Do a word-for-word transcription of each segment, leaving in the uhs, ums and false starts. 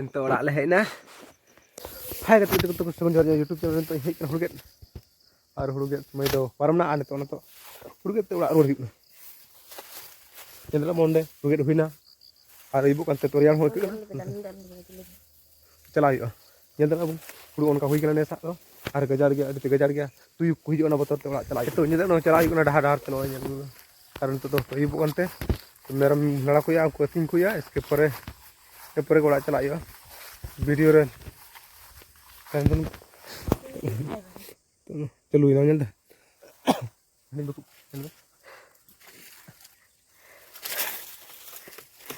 ᱱᱤᱛᱚᱜ ᱚᱲᱟᱜ ᱞᱮ ᱦᱮᱡ ᱮᱱᱟ᱾ ᱦᱟᱭ ᱜᱟᱛᱮ ᱠᱚ, ᱛᱟᱠᱚ ᱥᱟᱹᱜᱩᱱ ᱡᱚᱦᱟᱨ, ᱤᱧᱟᱹᱜ YouTube channel ᱨᱮ ᱱᱤᱛᱚᱜ ᱤᱧ ᱦᱮᱡ ᱠᱟᱱᱟ ᱦᱩᱲᱩ ᱜᱮᱫ᱾ ᱟᱨ ᱦᱩᱲᱩ ᱜᱮᱫ ᱥᱚᱢᱚᱭ ᱫᱚ ᱯᱟᱨᱚᱢ ᱮᱱᱟ, ᱟᱨ ᱱᱤᱛᱚᱜ ᱚᱱᱟ ᱛᱚ ᱦᱩᱲᱩ ᱜᱮᱫ ᱛᱮ ᱚᱲᱟᱜ ᱨᱩᱣᱟᱹᱲ ᱦᱩᱭᱩᱜ ᱠᱟᱱᱟ᱾ ᱧᱮᱞ ᱫᱟᱲᱮᱭᱟᱜ ᱚᱸᱰᱮ ᱦᱩᱲᱩ ᱜᱮᱫ ᱦᱩᱭᱱᱟ, ᱟᱨ ᱟᱹᱭᱩᱵᱚᱜ ᱠᱟᱱᱛᱮ ᱛᱚ ᱨᱮᱭᱟᱲ ᱦᱚᱸ ᱟᱹᱭᱠᱟᱹᱜ ᱠᱟᱱᱟ᱾ ᱪᱟᱞᱟᱜ ᱦᱩᱭᱩᱜᱼᱟ᱾ ᱧᱮᱞ ᱫᱟᱲᱮᱭᱟᱜ ᱟᱵᱚᱱ ᱦᱩᱲᱩ ᱚᱱᱠᱟ ᱦᱩᱭ ᱠᱟᱱᱟ ᱱᱮᱥᱟᱜ ᱫᱚ, ᱟᱨ ᱜᱟᱡᱟᱲ ᱜᱮᱭᱟ, ᱟᱹᱰᱤ ᱛᱮ ᱜᱟᱡᱟᱲ ᱜᱮᱭᱟ, ᱛᱩᱭᱩ ᱠᱚ ᱦᱤᱡᱩᱜᱼᱟ, ᱚᱱᱟ ᱵᱚᱛᱚᱨ ᱛᱮ ᱚᱲᱟᱜ ᱪᱟᱞᱟᱜ ᱦᱩᱭᱩᱜᱼᱟ᱾ ᱱᱤᱛᱚᱜ ᱧᱮᱞ ᱫᱟᱲᱮᱭᱟᱜ ᱪᱟᱞᱟᱜ ᱦᱩᱭᱩᱜ ᱠᱟᱱᱟ ᱰᱟᱦᱟᱨ ᱰᱟᱦᱟᱨ ᱛᱮ, ᱱᱚᱜᱼᱚᱭ ᱧᱮᱞ ᱢᱮ᱾ ᱟᱨ ᱱᱤᱛᱚᱜ ᱫᱚ ᱟᱹᱭᱩᱵᱚᱜ ᱠᱟᱱᱛᱮ ᱢᱮᱨᱚᱢ ᱞᱟᱲᱟ ᱠᱚ ᱦᱩᱭᱩᱜᱼᱟ, ᱩᱱᱠᱩ ᱟᱹᱛᱤᱧ ᱠᱚ ᱦᱩᱭᱩᱜᱼᱟ, ᱮᱥᱠᱮ ᱯᱚᱨᱮ ᱮᱨᱯᱚᱨᱮ ᱜᱮ ᱚᱲᱟᱜ ᱪᱟᱞᱟᱜ ᱦᱩᱭᱩᱜᱼᱟ᱾ ᱵᱷᱤᱰᱤᱭᱳ ᱨᱮ ᱪᱟᱹᱞᱩᱭᱮᱱᱟ, ᱧᱮᱞ ᱫᱟ᱾ ᱦᱟᱹᱱᱤ ᱵᱟᱠᱚ, ᱧᱮᱞ ᱫᱟ᱾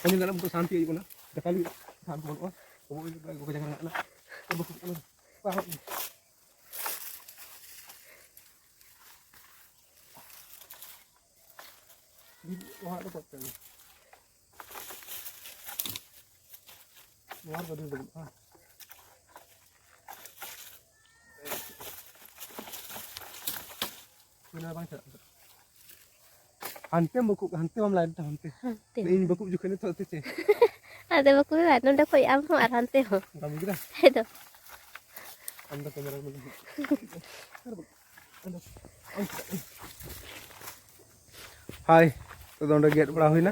ᱧᱮᱞ ᱫᱟ, ᱩᱱᱠᱩ ᱥᱟᱱᱛᱤ ᱦᱩᱭᱩᱜ ᱠᱟᱱᱟ᱾ ᱫᱟᱠᱟ ᱞᱟᱹᱜᱤᱫ ᱥᱟᱱᱛᱤ ᱵᱟᱹᱱᱩᱜᱼᱟ᱾ ᱜᱚᱜᱚ ᱡᱟᱭᱜᱟ ᱨᱮ ᱢᱮᱱᱟᱜᱼᱟ᱾ ᱵᱟᱠᱚ, ᱵᱟᱠᱚ, ᱚᱲᱟᱜ ᱫᱚ ᱠᱚᱛᱮ ᱜᱮ᱾ ᱱᱚᱣᱟ ᱨᱮᱫᱚ ᱰᱷᱮᱨ ᱫᱚ ᱵᱟᱹᱱᱩᱜᱼᱟ᱾ ᱚᱱᱟ ᱵᱟᱝ ᱪᱟᱞᱟᱜ ᱠᱟᱱᱟ᱾ ᱦᱟᱱᱛᱮᱢ ᱵᱟᱹᱠᱩᱵ, ᱦᱟᱱᱛᱮ ᱵᱟᱢ ᱞᱟᱭᱤᱱ ᱛᱟ ᱦᱟᱱᱛᱮ᱾ ᱦᱟᱱᱛᱮ᱾ ᱤᱧ ᱵᱟᱹᱠᱩᱵ ᱡᱚᱠᱷᱚᱱ ᱱᱤᱛᱚᱜ ᱛᱮ ᱪᱮᱫ? ᱟᱫᱚ ᱵᱟᱹᱠᱩᱵ ᱦᱩᱭᱩᱜᱼᱟ, ᱱᱚᱸᱰᱮ ᱠᱷᱚᱡ ᱟᱢ ᱦᱚᱸ ᱟᱨ ᱦᱟᱱᱛᱮ ᱦᱚᱸ᱾ ᱵᱟᱢ ᱵᱩᱡᱽ ᱠᱮᱫᱟ? ᱦᱮᱸ ᱫᱚ᱾ ᱟᱢ ᱫᱚ ᱠᱮᱢᱮᱨᱟ ᱢᱮᱱ᱾ ᱦᱟᱭ, ᱱᱤᱛᱚᱜ ᱫᱚ ᱚᱸᱰᱮ ᱜᱮᱫ ᱵᱟᱲᱟ ᱦᱩᱭᱱᱟ᱾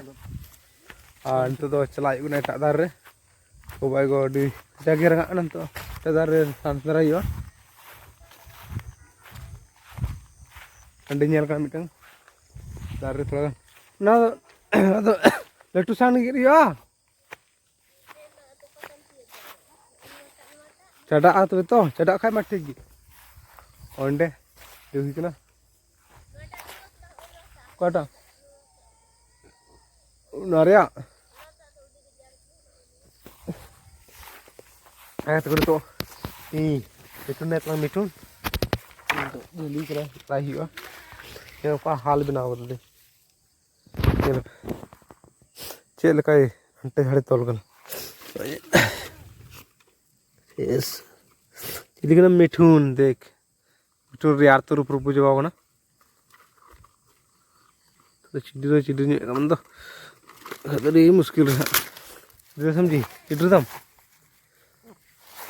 ᱟᱨ ᱱᱤᱛᱚᱜ ᱫᱚ ᱪᱟᱞᱟᱜ ᱦᱩᱭᱩᱜ ᱠᱟᱱᱟ ᱮᱴᱟᱜ ᱫᱟᱨᱮ ᱨᱮ᱾ ᱠᱚᱵᱟᱭ ᱜᱚ ᱟᱹᱰᱤ ᱠᱟᱡᱟᱠ ᱜᱮ ᱨᱟᱸᱜᱟᱜ ᱠᱟᱱᱟ ᱱᱤᱛᱚᱜ᱾ ᱮᱴᱟᱜ ᱫᱟᱨᱮ ᱨᱮ ᱥᱟᱱ ᱥᱮᱸᱫᱽᱨᱟᱭ ᱦᱩᱭᱩᱜᱼᱟ᱾ ᱦᱟᱸᱰᱮ ᱧᱮᱞ ᱠᱟᱱᱟ ᱢᱤᱫᱴᱟᱝ ᱫᱟᱨᱮ ᱨᱮ ᱛᱷᱚᱲᱟ ᱜᱟᱱ᱾ ᱚᱱᱟ ᱫᱚ, ᱟᱫᱚ ᱞᱟᱹᱴᱩ ᱥᱟᱱ ᱜᱮᱫ ᱦᱩᱭᱩᱜᱼᱟ᱾ ᱪᱟᱰᱟᱜᱼᱟ ᱛᱚᱵᱮ ᱛᱚ, ᱪᱟᱰᱟᱜ ᱠᱷᱟᱡ ᱢᱟ ᱴᱷᱤᱠ ᱜᱮ᱾ ᱚᱸᱰᱮ ᱦᱩᱭ ᱠᱟᱱᱟ᱾ ᱚᱠᱟᱴᱟᱜ? ᱚᱱᱟ ᱨᱮᱭᱟᱜ? ᱦᱮᱸ, ᱛᱚᱵᱮ ᱱᱤᱛᱚᱜ ᱤᱧ ᱢᱤᱴᱷᱩᱱ ᱢᱮ ᱛᱟᱞᱟᱝ, ᱢᱤᱴᱷᱩᱱ᱾ ᱱᱤᱛᱚᱜ ᱞᱟᱹᱭ ᱠᱟᱱᱟ, ᱵᱟᱭ ᱦᱩᱭᱩᱜᱼᱟ᱾ ᱧᱮᱞ ᱚᱠᱟ ᱦᱟᱞ ᱵᱮᱱᱟᱣ ᱠᱟᱫᱟ᱾ ᱧᱮᱞ ᱪᱮᱫ ᱞᱮᱠᱟᱭ ᱦᱟᱱᱛᱮ ᱦᱟᱲᱮ ᱛᱚᱞ ᱠᱟᱱᱟ᱾ ᱪᱮᱥ᱾ ᱪᱤᱞᱤ ᱠᱟᱱᱟ ᱢᱤᱴᱷᱩᱱ? ᱫᱮᱠᱷ, ᱢᱤᱴᱷᱩᱱ ᱨᱮᱭᱟᱲ ᱛᱮ ᱨᱩᱯ ᱨᱩᱯ ᱪᱟᱵᱟᱣ ᱠᱟᱱᱟ᱾ ᱛᱚ ᱪᱤᱰᱤᱨ ᱫᱚ ᱪᱤᱰᱤᱨ ᱧᱚᱜ ᱠᱟᱱ ᱫᱚ, ᱟᱹᱰᱤ ᱢᱩᱥᱠᱤᱞ ᱨᱮ ᱦᱟᱸᱜ᱾ ᱪᱤᱰᱤᱨ ᱥᱟᱢᱡᱤ, ᱪᱤᱰᱤᱨ ᱫᱟᱢ?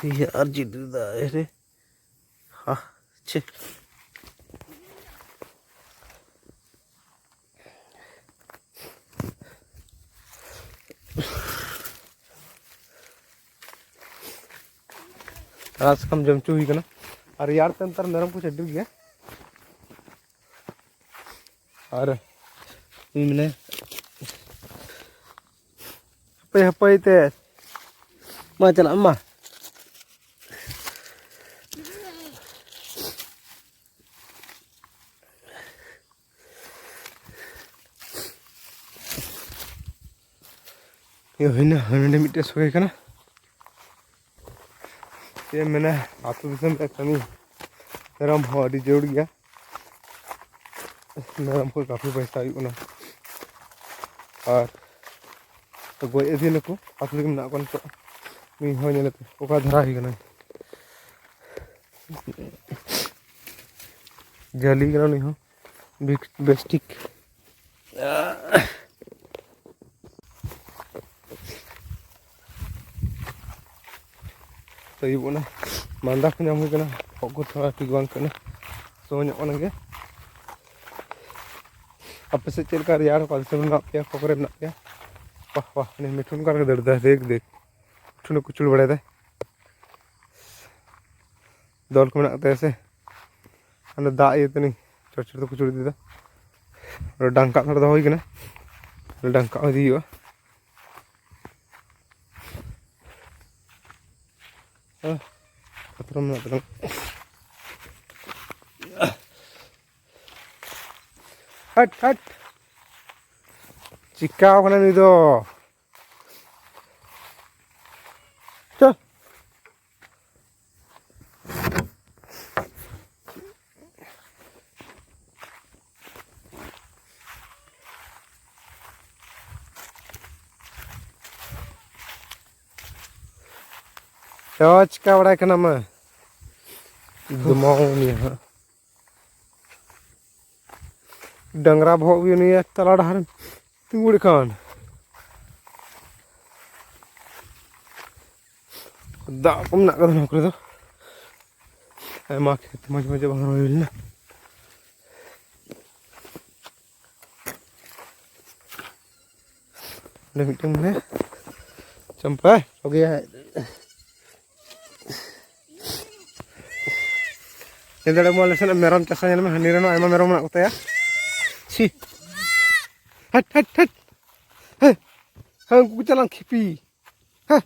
ᱤᱭᱟᱹ ᱟᱨ ᱡᱤᱞ ᱫᱟᱭ ᱨᱮ᱾ ᱦᱟ, ᱪᱮ᱾ ᱛᱟᱲᱟ ᱥᱟᱠᱟᱢ ᱡᱚᱢ ᱦᱚᱪᱚ ᱦᱩᱭ ᱠᱟᱱᱟ᱾ ᱟᱨ ᱨᱮᱭᱟᱲ ᱛᱮ ᱱᱮᱛᱟᱨ ᱢᱮᱨᱚᱢ ᱠᱚ ᱪᱟᱹᱰᱤ ᱜᱮᱭᱟ᱾ ᱟᱨ ᱤᱧ ᱢᱮᱱᱟ ᱦᱟᱹᱯᱟᱹᱭ ᱦᱟᱹᱯᱟᱹᱭ ᱛᱮ ᱢᱟ ᱪᱟᱞᱟᱜ ᱢᱟ᱾ ᱤᱭᱟᱹ ᱦᱩᱭᱱᱟ, ᱦᱟᱸᱰᱮ ᱢᱤᱫᱴᱮᱡ ᱥᱚᱜᱮ ᱠᱟᱱᱟ᱾ ᱪᱮᱫ ᱮᱢ ᱢᱮᱱᱟ, ᱟᱹᱛᱩ ᱫᱤᱥᱚᱢ ᱨᱮ ᱠᱟᱹᱢᱤ ᱢᱮᱨᱚᱢ ᱦᱚᱸ ᱟᱹᱰᱤ ᱡᱟᱹᱨᱩᱲ ᱜᱮᱭᱟ᱾ ᱢᱮᱨᱚᱢ ᱠᱷᱚᱱ ᱠᱟᱹᱯᱷᱤ ᱯᱚᱭᱥᱟ ᱦᱩᱭᱩᱜ ᱠᱟᱱᱟ᱾ ᱟᱨ ᱜᱚᱡ ᱟᱹᱫᱤᱭᱟᱹ ᱱᱩᱠᱩ ᱟᱹᱛᱩ ᱨᱮᱜᱮ ᱢᱮᱱᱟᱜ ᱠᱚᱣᱟ ᱱᱤᱛᱚᱜ᱾ ᱢᱤᱫ ᱦᱚᱲ ᱧᱮᱞᱮ ᱯᱮ, ᱚᱠᱟ ᱫᱷᱟᱨᱟ ᱦᱩᱭ ᱠᱟᱱᱟ᱾ ᱡᱷᱟᱹᱞᱤ ᱠᱟᱱᱟ ᱱᱩᱭ ᱦᱚᱸ᱾ ᱵᱮᱥ ᱴᱷᱤᱠ᱾ ᱛᱚ, ᱟᱹᱭᱩᱵ ᱚᱱᱟ ᱢᱟᱸᱫᱟ ᱠᱚ ᱧᱟᱢ ᱦᱩᱭ ᱠᱟᱱᱟ, ᱠᱷᱚᱜ ᱠᱚ ᱛᱷᱚᱲᱟ ᱴᱷᱤᱠ ᱵᱟᱝ ᱠᱟᱱᱟ, ᱥᱚ ᱧᱚᱜ ᱠᱟᱱᱟ ᱜᱮ᱾ ᱟᱯᱮ ᱥᱮᱫ ᱪᱮᱫ ᱞᱮᱠᱟ ᱨᱮᱭᱟᱲ ᱚᱠᱟ ᱫᱤᱥᱚᱢ ᱨᱮ ᱢᱮᱱᱟᱜ ᱯᱮᱭᱟ, ᱚᱠᱟ ᱠᱚᱨᱮ ᱢᱮᱱᱟᱜ ᱯᱮᱭᱟ? ᱵᱟᱦ, ᱵᱟᱦ, ᱩᱱᱤ ᱢᱤᱴᱷᱩᱱ ᱚᱠᱟ ᱨᱮ ᱫᱟᱹᱲ ᱫᱟᱭ? ᱫᱮᱠ, ᱫᱮᱠ, ᱢᱤᱴᱷᱩᱱᱮ ᱠᱩᱪᱩᱲ ᱵᱟᱲᱟᱭ ᱫᱟᱭ᱾ ᱫᱚᱞ ᱠᱚ ᱢᱮᱱᱟᱜ ᱛᱟᱭᱟ ᱥᱮ, ᱦᱟᱱᱮ ᱫᱟᱜ ᱤᱭᱟᱹ ᱛᱟᱹᱱᱤᱡ ᱪᱚᱲ ᱪᱚᱲ ᱛᱮ ᱠᱩᱪᱩᱲ ᱤᱫᱤᱭᱮᱫᱟ᱾ ᱚᱸᱰᱮ ᱰᱟᱝ ᱠᱟᱜ ᱛᱷᱚᱲᱟ ᱫᱚᱦᱚ ᱦᱩᱭ ᱠᱟᱱᱟ, ᱚᱸᱰᱮ ᱰᱟᱝ ᱠᱟᱜ ᱦᱚᱸ ᱤᱫᱤ ᱦᱩᱭᱩᱜᱼᱟ᱾ ᱦᱮᱸ, ᱠᱷᱟᱛᱨᱟ ᱢᱮᱱᱟᱜ ᱛᱟᱞᱟᱝ᱾ ᱦᱟᱴ, ᱦᱟᱴ᱾ ᱪᱤᱠᱟᱣ ᱠᱟᱱᱟ ᱱᱩᱭ ᱫᱚ? ᱪᱚ᱾ ᱪᱚ, ᱪᱤᱠᱟ ᱵᱟᱲᱟᱭ ᱠᱟᱱᱟ ᱢᱟ? ᱫᱩᱢᱟᱣ ᱩᱱᱤ ᱦᱟᱸᱜ᱾ ᱰᱟᱝᱨᱟ ᱵᱚᱦᱚᱜ ᱜᱮ ᱱᱤᱭᱟᱹ ᱛᱟᱞᱟ ᱰᱟᱦᱟᱨ ᱛᱤᱸᱜᱩ ᱞᱮᱠᱷᱟᱱ᱾ ᱫᱟᱜ ᱠᱚ ᱢᱮᱱᱟᱜ ᱠᱟᱫᱟ ᱱᱚᱣᱟ ᱠᱚᱨᱮ ᱫᱚ᱾ ᱟᱭᱢᱟ ᱠᱷᱮᱛ ᱢᱟᱡᱷᱮ ᱢᱟᱡᱷᱮ ᱵᱟᱝ ᱨᱚᱦᱚᱭ ᱦᱩᱭ ᱞᱮᱱᱟ᱾ ᱚᱸᱰᱮ ᱢᱤᱫᱴᱮᱱ ᱢᱮᱱᱟᱭᱟ᱾ ᱪᱟᱢᱯᱟ, ᱚᱜᱮ᱾ ᱧᱮᱞ ᱫᱟᱲᱮᱭᱟᱜ ᱢᱟ ᱟᱞᱮ ᱥᱮᱱᱟᱜ ᱢᱮᱨᱚᱢ ᱪᱟᱥᱟ, ᱧᱮᱞ ᱢᱮ, ᱦᱟᱹᱱᱤ ᱨᱮᱱ ᱟᱭᱢᱟ ᱢᱮᱨᱚᱢ ᱢᱮᱱᱟᱜ ᱠᱚᱛᱟᱭᱟ᱾ ᱪᱷᱤ᱾ ᱦᱟᱴ, ᱦᱟᱴ, ᱦᱟᱴ᱾ ᱦᱮᱸ, ᱦᱮᱸ, ᱩᱱᱠᱩ ᱠᱚ ᱪᱟᱞᱟᱜ ᱠᱷᱤᱯᱤ᱾ ᱦᱮᱸ᱾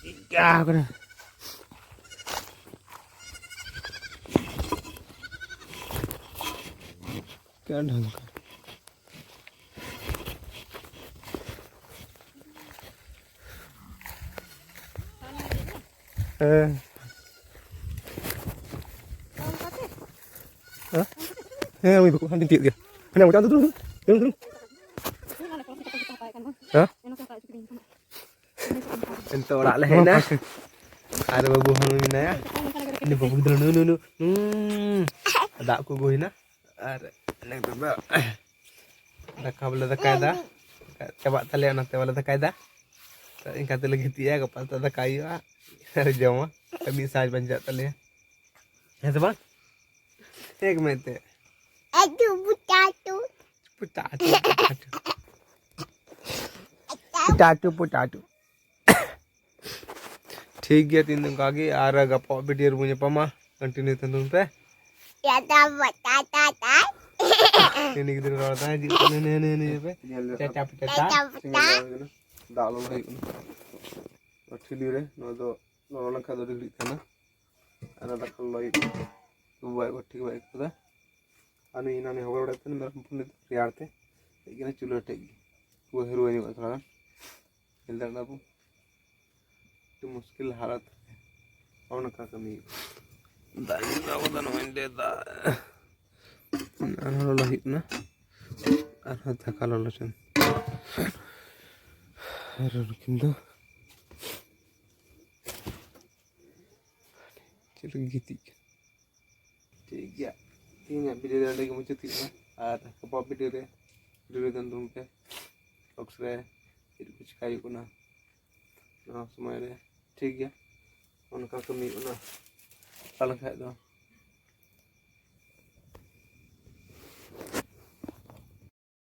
ᱪᱤᱠᱟ ᱠᱟᱱᱟ? ᱪᱮᱫ ᱰᱷᱝᱜᱟ? ᱦᱮᱸ᱾ ᱦᱮᱸ? ᱦᱮᱸ, ᱩᱱᱤ ᱫᱚ ᱦᱟᱸᱰᱮᱧ ᱛᱤᱭᱳᱜ ᱜᱮᱭᱟ᱾ ᱦᱟᱸᱰᱮ ᱢᱚᱪᱟ ᱫᱚ ᱫᱩᱲᱩᱵ, ᱫᱩᱲᱩᱵ, ᱫᱩᱲᱩᱵ᱾ ᱦᱮᱸ? ᱱᱤᱛᱚᱜ ᱚᱲᱟᱜ ᱞᱮ ᱦᱮᱡ ᱮᱱᱟ᱾ ᱟᱨ ᱵᱟᱹᱵᱩ ᱦᱚᱸ ᱢᱮᱱᱟᱭᱟ᱾ ᱩᱱᱤ ᱵᱟᱹᱵᱩ ᱜᱤᱫᱽᱨᱟᱹ ᱱᱩᱭ, ᱱᱩᱭ, ᱱᱩᱭ᱾ ᱦᱩᱸ᱾ ᱫᱟᱜ ᱠᱚ ᱟᱹᱜᱩ ᱦᱩᱭᱱᱟ᱾ ᱟᱨ ᱱᱤᱛᱚᱜ ᱫᱚ ᱫᱟᱠᱟ ᱵᱚᱞᱮ ᱫᱟᱠᱟᱭᱮᱫᱟ᱾ ᱪᱟᱵᱟᱜ ᱛᱟᱞᱮᱭᱟ, ᱚᱱᱟᱛᱮ ᱵᱟᱞᱮ ᱫᱟᱠᱟᱭᱮᱫᱟ᱾ ᱛᱚ ᱤᱱᱠᱟ ᱛᱮᱞᱮ ᱜᱤᱛᱤᱡᱼᱟ, ᱜᱟᱯᱟ ᱥᱮᱛᱟᱜ ᱫᱟᱠᱟ ᱦᱩᱭᱩᱜᱼᱟ ᱟᱨ ᱡᱚᱢᱟ᱾ ᱠᱟᱹᱢᱤ ᱥᱟᱡᱽ ᱵᱟᱧᱪᱟᱜ ᱛᱟᱞᱮᱭᱟ᱾ ᱦᱮᱸ ᱥᱮ ᱵᱟᱝ? ᱴᱷᱤᱠ ᱢᱮᱱᱛᱮ᱾ ᱟᱹᱰᱤ ᱵᱩᱴᱟᱹ ᱟᱹᱛᱩ᱾ ᱯᱩᱴᱟᱹ ᱟᱹᱛᱩ, ᱯᱩᱴᱟᱹ ᱟᱹᱛᱩ᱾ ᱯᱩᱴᱟᱹ ᱟᱹᱛᱩ, ᱯᱩᱴᱟᱹ ᱟᱹᱛᱩ᱾ ᱴᱷᱤᱠ ᱜᱮᱭᱟ, ᱛᱮᱦᱮᱧ ᱫᱚ ᱚᱱᱠᱟ ᱜᱮ, ᱟᱨ ᱜᱟᱯᱟ ᱵᱷᱤᱰᱤᱭᱳ ᱨᱮᱵᱚᱱ ᱧᱟᱯᱟᱢᱟ᱾ ᱠᱚᱱᱴᱤᱱᱤᱭᱩ ᱛᱟᱦᱮᱱ ᱛᱟᱵᱚᱱ ᱯᱮ᱾ ᱴᱟᱴᱟ, ᱴᱟᱴᱟ, ᱴᱟᱴᱟ᱾ ᱱᱤᱭᱟᱹ ᱜᱤᱫᱽᱨᱟᱹ ᱨᱚᱲ ᱫᱟᱭ, ᱦᱤᱡᱩᱜ ᱠᱟᱱᱟ, ᱱᱤᱭᱟᱹ, ᱱᱤᱭᱟᱹ, ᱱᱤᱭᱟᱹ ᱯᱮ᱾ ᱧᱮᱞ ᱧᱚᱜ ᱴᱟᱴᱟ, ᱠᱟᱱᱟ᱾ ᱴᱟᱴᱟ᱾ ᱴᱟᱴᱟ, ᱴᱟᱴᱟ᱾ ᱫᱟᱜ ᱞᱚᱞᱚ ᱦᱩᱭᱩᱜ ᱠᱟᱱᱟ᱾ ᱱᱚᱣᱟ ᱴᱷᱤᱞᱤ ᱨᱮ, ᱱᱚᱣᱟ ᱫᱚ ᱞᱚᱞᱚ ᱞᱮᱱᱠᱷᱟᱱ ᱫᱚ ᱟᱹᱰᱤ ᱜᱷᱟᱹᱲᱤᱡ ᱛᱟᱦᱮᱱᱟ᱾ ᱟᱨ ᱫᱟᱠᱟ ᱞᱚᱞᱚ ᱦᱩᱭᱩᱜ ᱠᱟᱱᱟ᱾ ᱩᱵ ᱵᱟᱭ ᱴᱷᱤᱠ ᱵᱟᱭ ᱟᱹᱭᱠᱟᱹᱣ ᱫᱟ᱾ ᱟᱨ ᱱᱩᱭ ᱮᱱᱟᱱᱮ ᱦᱚᱵᱚᱨ ᱵᱟᱲᱟᱭᱮᱫ ᱛᱟᱦᱮᱱ ᱢᱮᱨᱚᱢ ᱦᱚᱯᱚᱱ ᱨᱮᱭᱟᱲ ᱛᱮ᱾ ᱦᱮᱡ ᱠᱟᱱᱟ ᱪᱩᱞᱦᱟᱹ ᱴᱷᱮᱡ ᱜᱮ᱾ ᱨᱩᱣᱟᱹ ᱦᱟᱹᱨᱩᱣᱟᱹ ᱧᱚᱜᱚᱜ ᱛᱷᱚᱲᱟ ᱜᱟᱱ᱾ ᱧᱮᱞ ᱫᱟᱲᱮᱭᱟᱜ ᱠᱟᱱᱟ ᱵᱚᱱ᱾ ᱟᱹᱰᱤ ᱢᱩᱥᱠᱤᱞ ᱦᱟᱞᱚᱛ᱾ ᱱᱚᱜᱼᱚ ᱱᱚᱝᱠᱟ ᱠᱟᱹᱢᱤ ᱦᱩᱭᱩᱜ ᱠᱟᱱᱟ᱾ ᱫᱟᱜ ᱧᱩ ᱫᱚ ᱟᱵᱚ ᱫᱚ ᱱᱚᱜᱼᱚᱭ ᱞᱮ ᱫᱟᱜ᱾ ᱟᱨᱦᱚᱸ ᱞᱚᱞᱚ ᱦᱩᱭᱩᱜ ᱠᱟᱱᱟ᱾ ᱟᱨᱦᱚᱸ ᱫᱟᱠᱟ ᱞᱚᱞᱚ ᱪᱚᱸᱫ᱾ ᱟᱨ ᱱᱩᱠᱤᱱ ᱫᱚ ᱪᱮᱫ ᱞᱮᱠᱟ ᱜᱤᱛᱤᱡ ᱠᱟᱱᱟ᱾ ᱴᱷᱤᱠ ᱜᱮᱭᱟ, ᱛᱮᱦᱮᱧᱟᱜ ᱵᱷᱤᱰᱤᱭᱳ ᱫᱚ ᱱᱚᱸᱰᱮ ᱜᱮ ᱢᱩᱪᱟᱹᱫ ᱦᱩᱭᱩᱜ ᱠᱟᱱᱟ᱾ ᱟᱨ ᱜᱟᱯᱟ ᱵᱷᱤᱰᱤᱭᱳ ᱨᱮ, ᱵᱷᱤᱰᱤᱭᱳ ᱨᱮ ᱛᱟᱦᱮᱱ ᱛᱟᱵᱚᱱ ᱯᱮ᱾ ᱵᱚᱠᱥ ᱨᱮ ᱪᱮᱫ ᱠᱚ ᱪᱤᱠᱟᱹᱭ ᱦᱩᱭᱩᱜ ᱠᱟᱱᱟ ᱱᱚᱣᱟ ᱥᱚᱢᱚᱭ ᱨᱮ᱾ ᱴᱷᱤᱠ ᱜᱮᱭᱟ, ᱚᱱᱠᱟ ᱠᱟᱹᱢᱤ ᱦᱩᱭᱩᱜ ᱠᱟᱱᱟ᱾ ᱛᱟᱦᱚᱞᱮ ᱠᱷᱟᱡ ᱫᱚ